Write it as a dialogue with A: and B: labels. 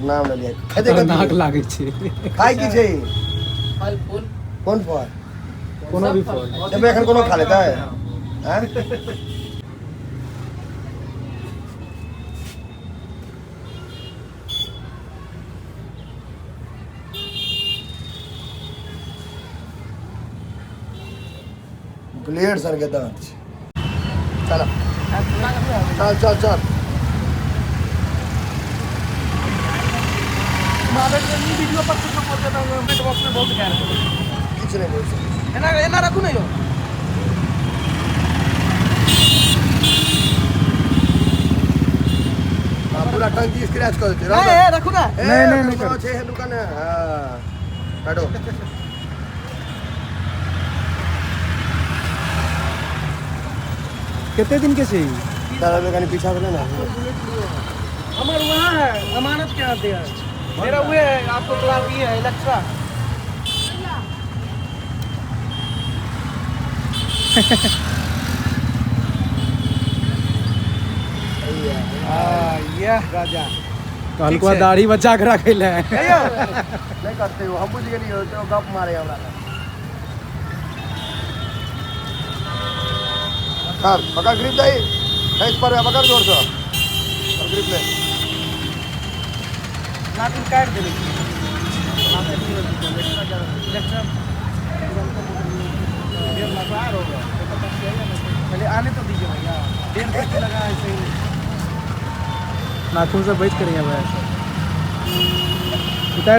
A: नाम लेलियै खेतै
B: खतरनाक लागै छै।
A: खाय की छै?
C: फल फूल।
A: कोन फल?
B: कोनो भी फल।
A: देबै एखन कोनो खा लेतै? आँय? ब्लेड सन के दाँत छै। चल चल चल चल।
C: वीडियो पर कुछ बोलते तो कमेंट बॉक्स में बहुत कह रहे।
A: किछु नहि बोल सकै।
C: एना एना रखू ने यौ।
A: हाँ, पूरा टंकी स्क्रैच कर देते।
C: ए ए रखू ना।
B: नहीं, नहीं, नहीं
A: करो। छै दुकान है। हां, काटो।
B: कते दिन के छै ई?
A: दादा कनी पीछा भेलै ने।
C: हमर वहाँ है, अमानत के यहाँ दिया है मेरा। वो है आपको क्लास ये है इलेक्ट्रा। हाँ, ये राजा
B: कहलको दाढ़ी बचा के रखै लए।
A: नहि करते हो, हम बुझि गेलियै तो गप मारे हमरा। कर, पकड़ ग्रिप दही खैस पर, पकड़ जोर से और ग्रिप ले।
C: नाखून काट देने। इलेक्ट्रा 1.5 लाख होगा, पहले आने तो दीजिए भैया। 1.5 लाख लगा ऐसे ही।
B: नाखून से बच कर भाई।